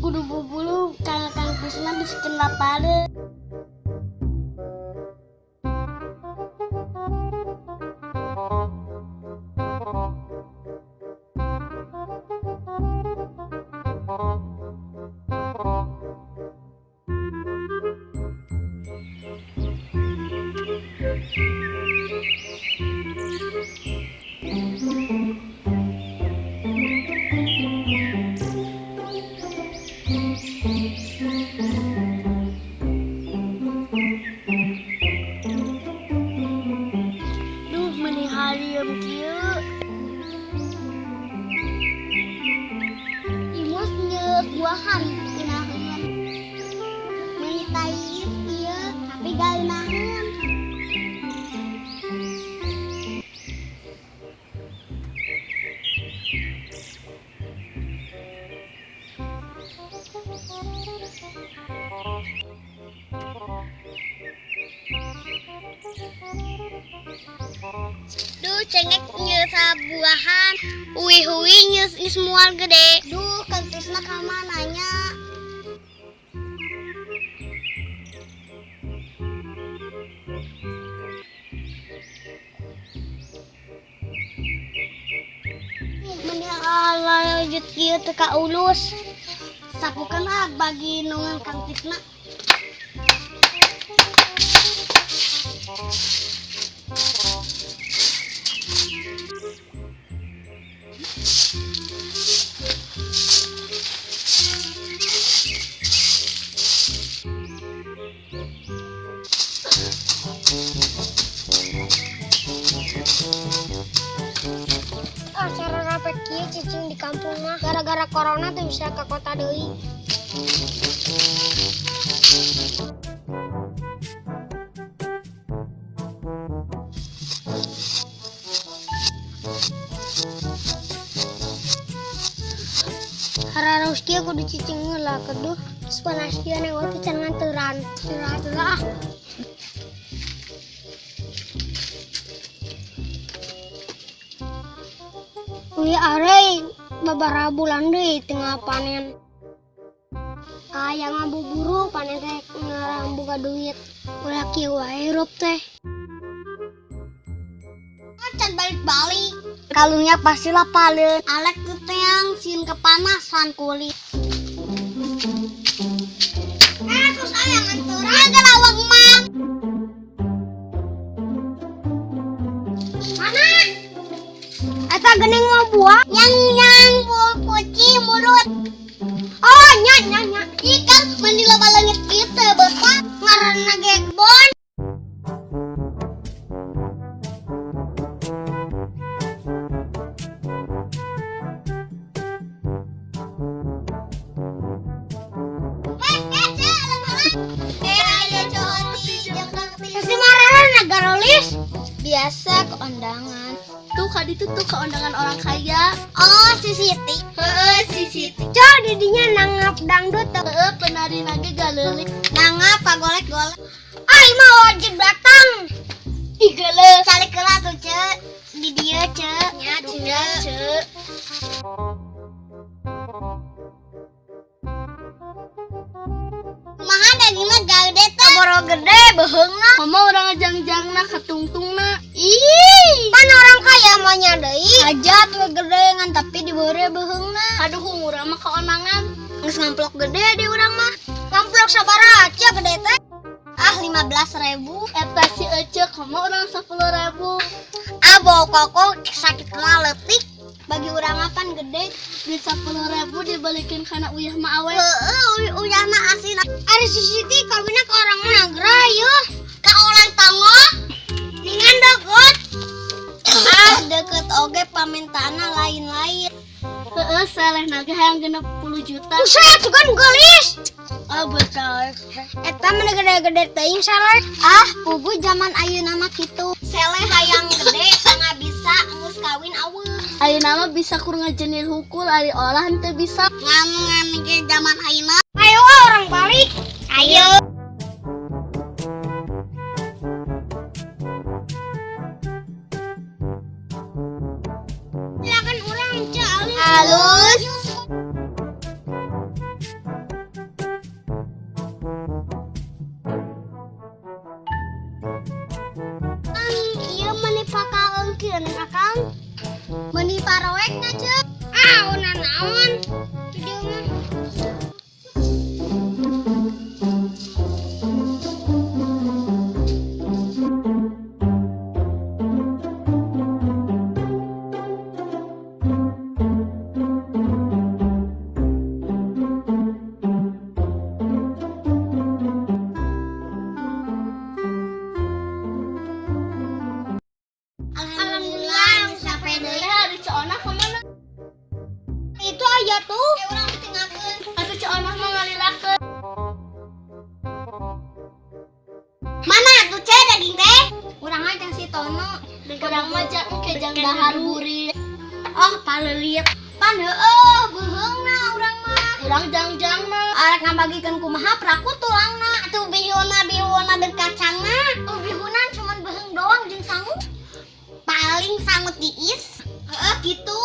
Kudu bubulu kang Kang Krisna bisa lapar. Duh, meni hariem kieu. Imus nyeut buahan ngeunaheun. Meuni taif ieu tapi geunaheun. Duh, cengek nyeut sabuahan. Uwi-uwi nyeus geus moal gede. Duh, Kang Krisna ka mana nya? Meni lanjut kieu teu kaulus. Sapukeun ah bagi nungan Kang Krisna. Ah, cara rapet kieu cicing di kampung mah gara-gara corona tuh bisa ke kota deui. Hararus kieu kudu cicing heula keduh. Geus panas kieu nengok teh can nganteran. Istirahat heula ah. Ui arei babaraha bulan deui teu panen. Aya ngabuburu panen teh ngarang boga duit. Ulah kieu wae hirup teh. Can balik-balik. Kalunya pasti lapaleun. Alek teu teang sieun kepanasan kulit. Terus aya nganturan galawang mang. Mana? Eta geuning mau buah Yang puci mulut. Oh, nya nya nya. Ikan meni loba leungit kieu teh betah. Ngaranna gekbon. Pasti marah garolis. Biasa keundangan. Tuh kadi tuh tuh keundangan orang kaya. Oh, si Siti. Heeh, si Siti. Cok, didinya nanggap dangdut tuh. Heeh, penari nage galeulik. Nanggap pagolek-golek. Ai mah wajib datang. Ih, geuleuh. Calik heula tuh, Cek. Di dieu, Cek. Nya, Nya, Cek. Kumaha dagingna gede teh? Boro gede beuheungna. Mama urang ngejang-jangna katungtungna. Ih, pan orang kaya mah nya deui. Hajat we gede ngan tapi dibere beuheungna. Aduh, urang mah kaonangan. Geus ngamplok gede di urang mah. Ngamplok sabaraha aja gede teh? Ah, 15.000. Eta si Ece komo urang 10.000. Ah, bau koko sakit kena leutik. Bagi urang apaan gede? Di 10.000 dibalikin kana uyah mah awe. Heeh, uyah mah asin. Ari si Siti kawinna ka orang mana yeuh. Ka orang tanggo. Ningan deket. Ah, deket oge pamintaanna lain-lain. Heeh, saleh naga hayang 60 juta. Buset, kan geulis. Ah, betul. Eta mah gede-gede teuing saleh. Ah, pugu zaman ayeuna mah kitu. Seleh hayang gede sangat bisa geus kawin aweuh. Ayeuna mah bisa kur ngajenir hukul ari olah henteu bisa. Ngan ge zaman ayeuna. Ayo ah orang balik. Ayo. Silakan urang Cek alus. Halus. Atuh. Urang ditinggalkeun. Atuh Ceu Onah mah ngalilakeun. Mana tuh ce daging teh? Urang mah jang si Tono. Urang mah jang engke jang dahar gurih. Oh, paleulit. Pan heueuh, beuheungna urang mah. Urang jang-jangna. Arek ngabagikeun kumaha praku tulangna. Atuh bihuna deuk kacangna. Oh, bihunan cuman beuheung doang jeung sangu. Paling sangut diis. Heeh, kitu.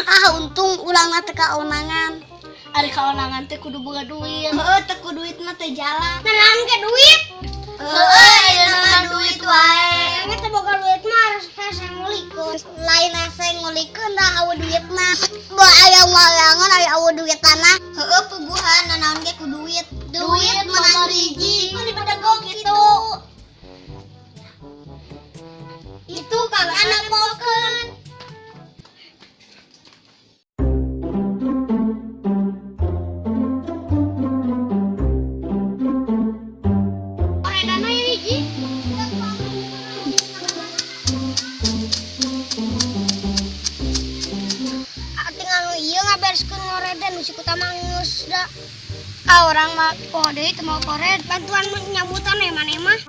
Ah, untung urangna teu kaonangan. Ari kaonangan teh kudu boga duit. Heeh, teu ku duit mah teu jalan. Nanaon ke duit? Heeh, ayeuna mah duit wae. Engke teu boga duit mah harus hese ngulikeun. Lain hese ngulikeun da eueuh duitna. Boh aya wayangan aya eueuh duitana. Heeh, puguhan nanaon ge ku duit. Duit menang hiji. Mun dibedegok kitu. Itu kang anak mokeun. Oredana ya hiji. Tinggal nu ieu ngabereskeun ngoreden nu si kutama geus da. Ah, urang mah poho deui teu mau kored. Bantuan nyambutan we maneh mah.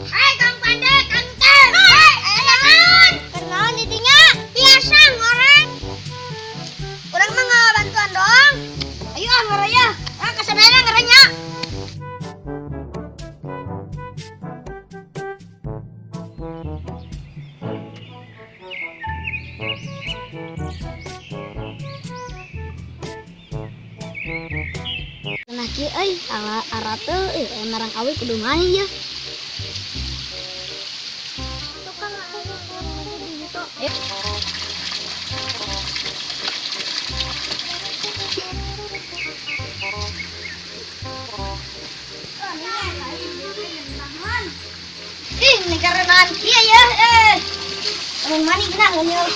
Hai Kang Pande, Kang Ken. Hai, aya naon? Keur naon di dinya? Biasa ngoreng. Urang mah ngabantuan doang. Ayo ah ngaraya. Ah kasadayana ngaranya. Nah kieu euy, ala arate euy marang awi kudu main ya. Tukang aya di ditu. Ih, ini karenaan kieu ya, eh. Mun mani kena ngeunyeul.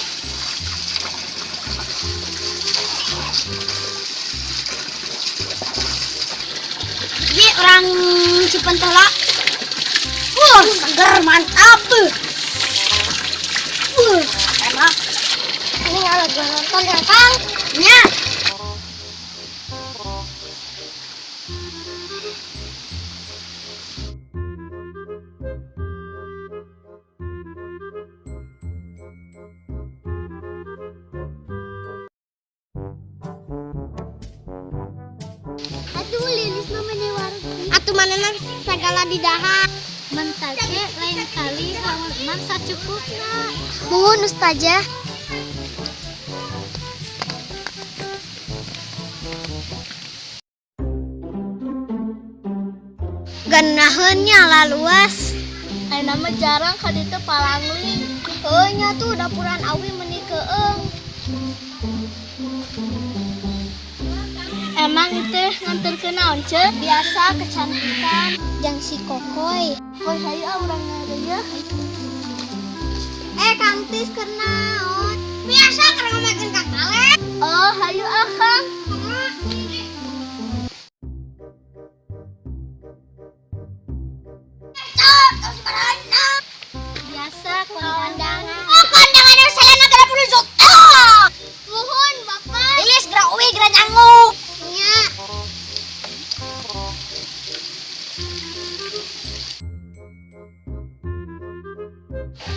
Ji urang Cipentela. Wah, seger mantap. Enak. Ini lagi nonton ya, Kang. Nya. Aduh, lilis mah meni warung. Atuh manehna sagala didahar. Mentage lain kali man sacukupna. Muhun ustazah. Ganaheun nya laluas. Ayeuna mah jarang ka ditu palangling. Heuh nya tuh dapuran awi meni keung. Emang itu nganterkeun naon ce? Biasa kecantikan jang si Kokoy. Koy hayu ah urang ngareuyeuh. Eh Kang Tis keur naon? Biasa keur ngomongkeun ka kale. Oh, hayu ah Kang. Biasa kondangan. Oh, kondangan yang selena 30 juta. Muhun Bapak. Lilis gerak uwi gerak nyanguk. Nya.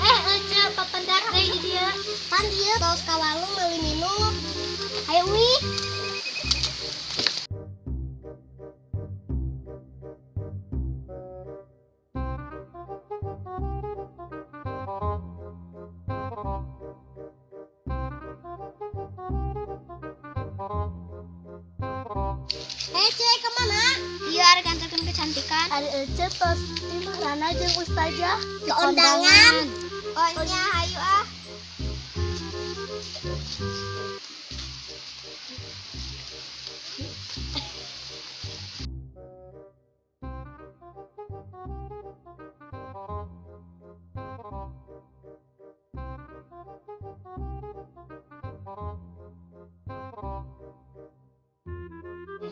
Eh, ece papendak deui di dieu. Pan dieu tos ka warung meuli minum. Ayo uwi. Eh, cek kemana? Iya arek nganterkeun kecantikan. Ari ece tos di marana jeung ustazah Ke undangan. Oh nya hayu ah.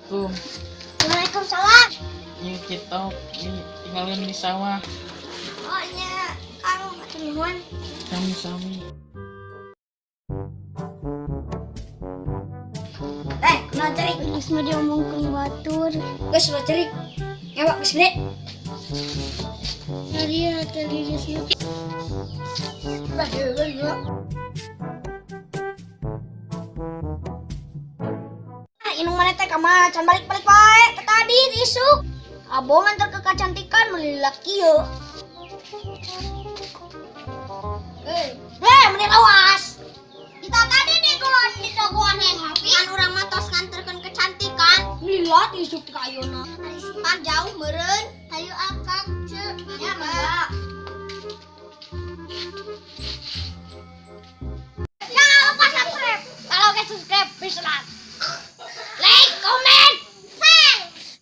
Assalamualaikum. Waalaikumsalam. Ieu kitok tinggalin di sawah. Oh nya, Kang, hatur nuhun. Sami-sami. Eh, kunaon cerik? Geus mah diomongkeun batur. Geus ulah cerik. Ngewak geus gede. Ari hate lirisna. Bah, deui ya. Ah, indung maneh teh ka mana can balik-balik wae ke tadi isuk. Abong nganter ke kecantikan meuli laki yo. Eh, eh, meni lawas. Kita tadi di goan di dagoan yang ngopi. Kan urang mah tos nganterkeun kecantikan. Lihat isuk teh ka ayeuna. Ari simpan jauh meureun. Hayu akang ce. Ya, mangga. Jangan lupa subscribe. Kalau ke subscribe bisa.